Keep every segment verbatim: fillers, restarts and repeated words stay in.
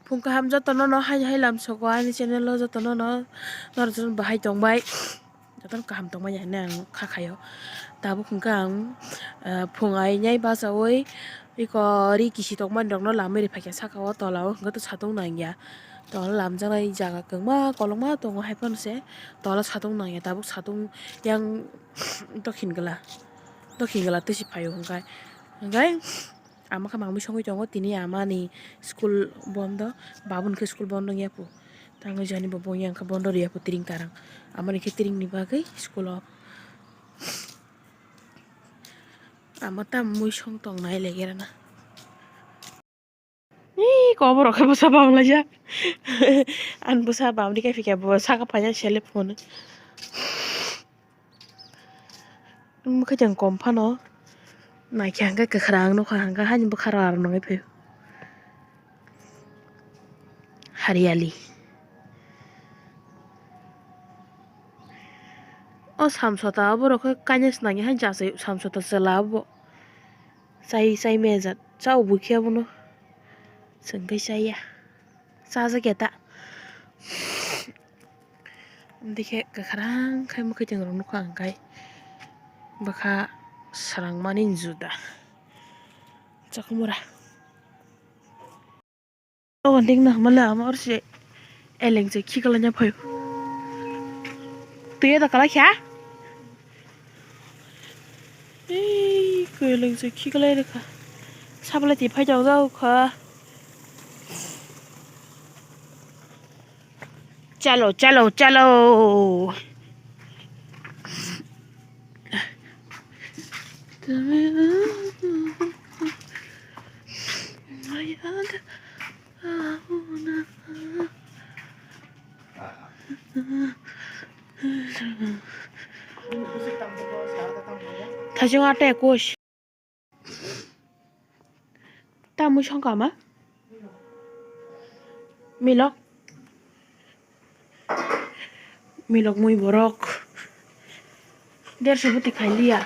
Phung kaham jotono no hai hai lamsogo ani channel o jotono no norok jotono bahai tongbai jotono kaham tongmani hinwi ang kha khaio. Tabuk hwnkhe ang, ah, phung ainai bachaui iko ri kisi tongmani rokno lamwi rwphaikha saka o tola o hwnkhe to satung nangya. Tola lamjaknai jaga kwbangma kolokma tongo haiphano se tola satung nangya tabuk satung yang dokhin gala dokhin gala twisi phaio hwnkhe hwnkhe. Ama khe mangwi songwi tongo, tini amani school bondo, babuni khe school bondo wngya pu. Tangwi jani bo wngya wngkha bondo rwya pu tiring tarang. Amani khe tiringni bagwi school o ama tamo mui song tong nai lege rana. Ee, koborok khe bwsa bam laijak. Ani bwsa bam rikha phikha bo saka phaina selek phone. Mwkhwtwng kom phano naikhe hwnkhe kwkhwrang nukha hwnkhe haini bwkha rw aro nungwi phaio. Hariyali. O samsota borok khe kainwi swnamya hai jachai samsota chwla obo. Chai chai mejak chao buikhe abono chwng khe chaya. Chajakya ta. Amtwi khe kwkhwrang khai mwkhwtwng rok nukha ang khai bwkha swrangmani juda chakhumura. O ding na mala ama orsi eleng se khikalanya phaio. Twi da kala kha. Ei, kweleng se khiklai rwkha. Sabla ti phai jao jao kha. Chalo, chalo, chalo. Thajong ata ekush. Tamwi songkha ma? Milok. Milok mui borok. Derso bwtwi khai liya.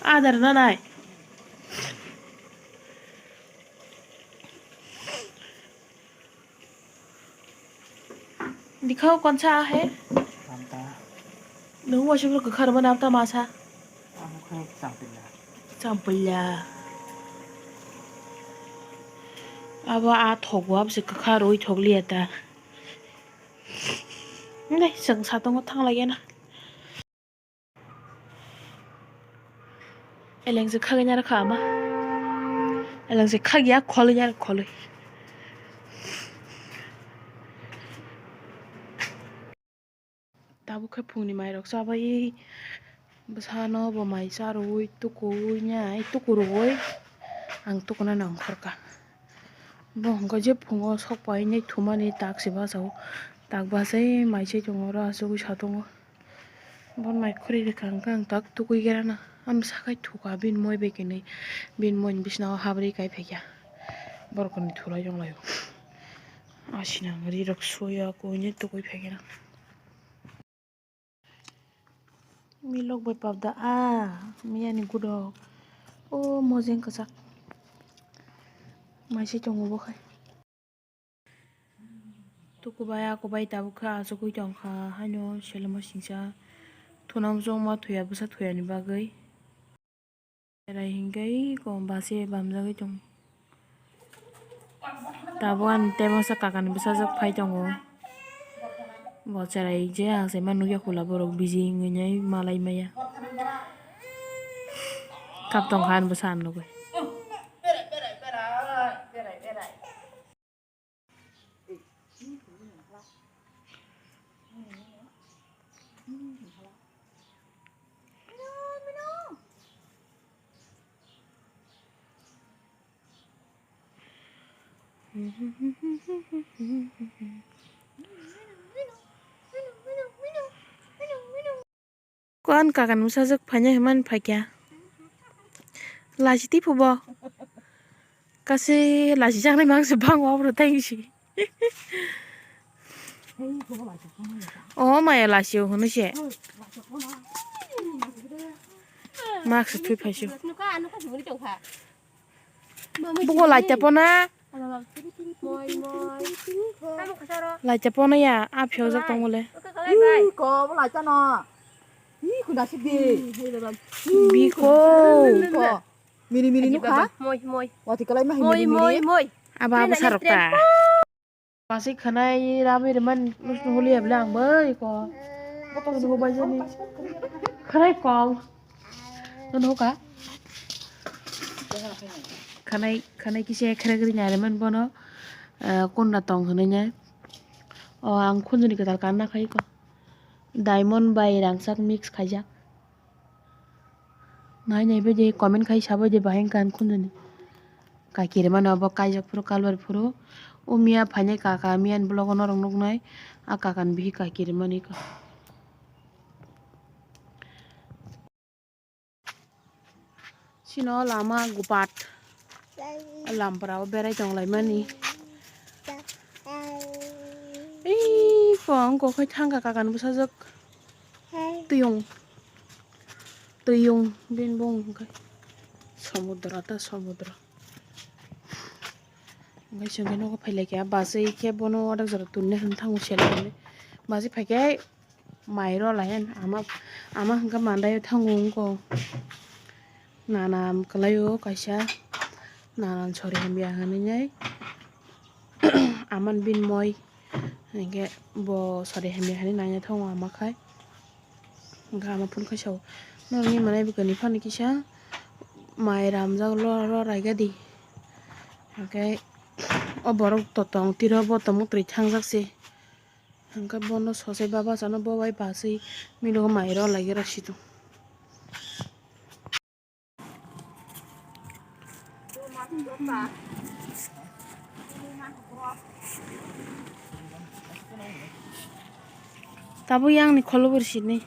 Adar nanai. Dikhao konsa ahe. Tanta. Nung waisa bwrwi kwkhar mani amta masa. Abo khe champilya. Champilya. Abo a thogo abse kwkhar oi thokliya ta. Nai chwng satongo thanglaiyana. Elengse khagwi narwkha ama. Elengse khagya khwlwi narwk khwlwi. Tabuk khe phungni mairok chabai bwsano bo mai charwui tukuui nai tukurwui ang tukunani ongkhorkha. Bo hwnkhe je phungo sok painai thumani tak se bachao, tak bachai mai se tongo oro achugui satongo. Bo mai khuri rwkha hwnkhe ang tak tukui gerana. Ang sakai thuka bini moi bai kwnwi bini moini bisnao habri kai phaikha. Borokni thulai rwnglaio. Asina rirok suya kuinwi tukui phaikhe na. Milok bai papda a miyani gudok o mojeng kwchak mai se tongo bo khai. Tukubai akubai tabuk khe achugui tongkha haino selemo singsa thunamjokma thuya bwsa thuyani bagwi. Cherai hinkhe eko base bamjagwi tongo. Tabuk ani tei masa kakani bwsajwk phai tongo. Bo cherai je ang se ma nukya hula borok biji wngwi nai malai maya. Kap tongkha ani bwsa ang nugwi. Kuan kakan bwsajwk phaina hwnmani phaikha. Lachi tiphubo. Kasi lachijaknai mangsi bango abro tangsi. O maya lasio hwnwi se. Mask thui phaisio. Bugo laita pona. Laita pona ya, a phiyok jak tong bole. Ih, ko bo laita no. Ih, kuda si di. Biko. Ko. Miri miri nukha. Moi, moi. Wati kalai ma moi, miri miri. Moi, moi. Aba abo sarok ta. Pasik khanai rami rwmani musung holi ya bwle ang bai ko. Botol ni hubai jani. Khanai kong. Nono ka. Khanai, khanai kise khrek ri nai rwmani bono, eh, konna tong hwnwi nai. O ang khunjuni kwtal kanna khai ko. Diamond bai rangchak mix khaijak. Nai nai bai de comment khai sabai de bahai wngkha ang khunjoni. Kakirima no bo kaijak phuru kalbar phuru. O miya phainai kaka miya ni vlog o norok nuknai. A kaka ni bihi kakirima ni ka. Sino lama gupat. Lampra o berai tong lai mani. Ei, ko ang ko khai thangka kakan bwsajwk. Tuyung. Tuyung, bini bung hwnkhe. Samudra ta samudra. Hwnkhe chwng khe nogo phai lai kha. Bus bai khe bono wadak jora tuni hinwi thango seleng hinwi. Bus bai phai khe. Mai rw lai ama, ama hwnkhe mandai o thango wngkho. Nana kwlai o kaisa, nana sori hamya hinwi nai. Ama ni bini moi hinkhe bo sori hamya hinwi naina thango ama khai. Hinkhe ama phone khai sao. Norokni manai bwkani phano kisa mai ramjak lo, lo raigadi. Hinkhe o borok totong tiro bo tongmwk twi thangjak se. Hwnkhe bono sosai baba chano bo bai basui milok mai rw lai rw si tong. Tabuk yang ni kholo bor sini.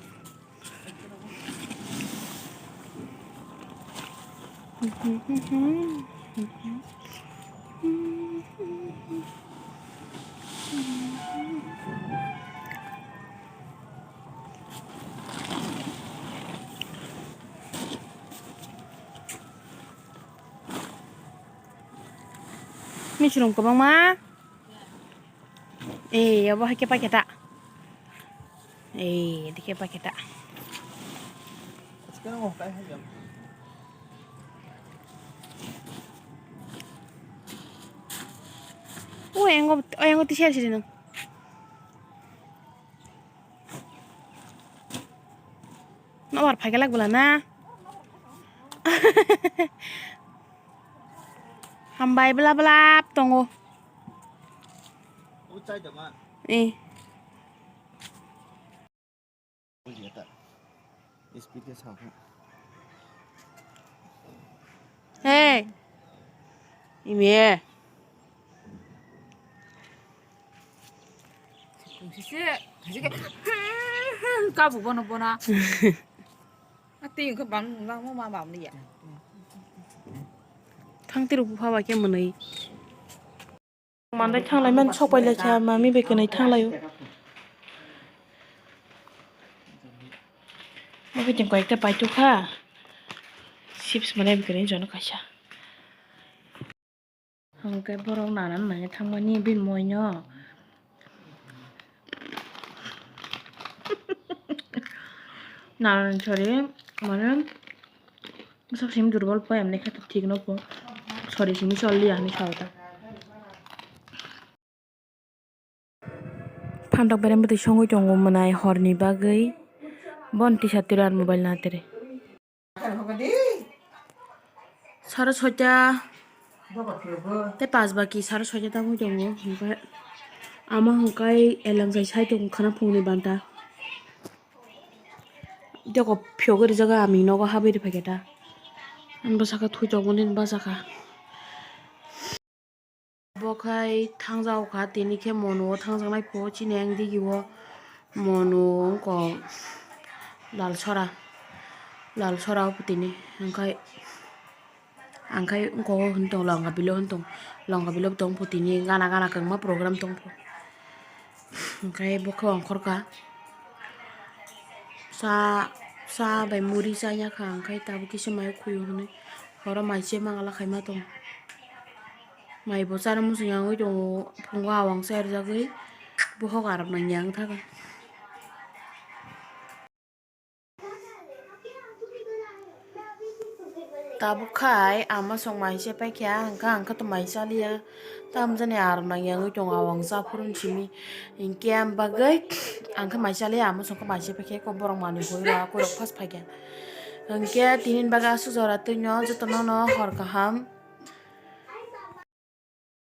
Michrum kwbangma. Ei, obo hai khe paikhe ta. Ei, dikhe paikhe ta. O, engo, o, engo tisa siri nang. Nobar phaikhe lak bwla na. Hambai bwla bwla tongo. Eh. Hey. Ime. Kabu bono bona. Ati ko bang bang ma bam ni ya. Thang tiru bupha ba khe mwnwi. Mandai thanglai man sok pai lai kha, mami bai kwnwi thanglai o. Bo khe chwng koi ekta pai tu kha. Chips manai bai kwnwi jono kaisa. Hwnkhe borok nana nanya thangmani bini moi no. Nana ni sori mane. Bwsak simi durbol poi, amni khe to thik no po. Sori simi chol liya hinwi sao ta. Phantok berem bwtwi songwi tongo mwnai horni bagwi. Bon tisa tiro ar mobile natere. Saro soita tei pas baki saro soita tangwi tongo. Hwnkhe ama hwnkhe elangjai sai tongo khana phungni banta. Tei kok phiyogwi rijak, ami nogo habwi rwphaikhe ta. Ani bwsakhe thwi tongmani bachakha. Bo khai thangjak kha, tini khe mono o thangjaknai pho chini ang digi o mono wngkha lal sora, lal sora o tini hwnkhe. Ang khai wngkha o hwn tong, longka bilo hwn tong, longka bilo tong pho tini gana gana kwbangma program tong pho. Hwnkhe bokhe ongkhorkha. Sa, sa bai muri chaya kha, hwnkhe tabuk kisa mai khuyung hwnwi. Horo mai se mangala khaima tong. Mai bo chana muchung yangwi tongo, phungo awang se rwjagwi bohok arok nang yang thaka. Tabuk khai ama song mai se paikha, hwnkhe ang khe to mai chaliya. Tamjani arok nang yangwi tongo, awang sa phurun simi. Hinkhe ang bagwi ang khe mai chaliya, ama song khe mai se paikha, eko borok manwi hoi rw, akorok phas phaikha. Hinkhe tini bagwi aswk jora twino jotono no hor kaham.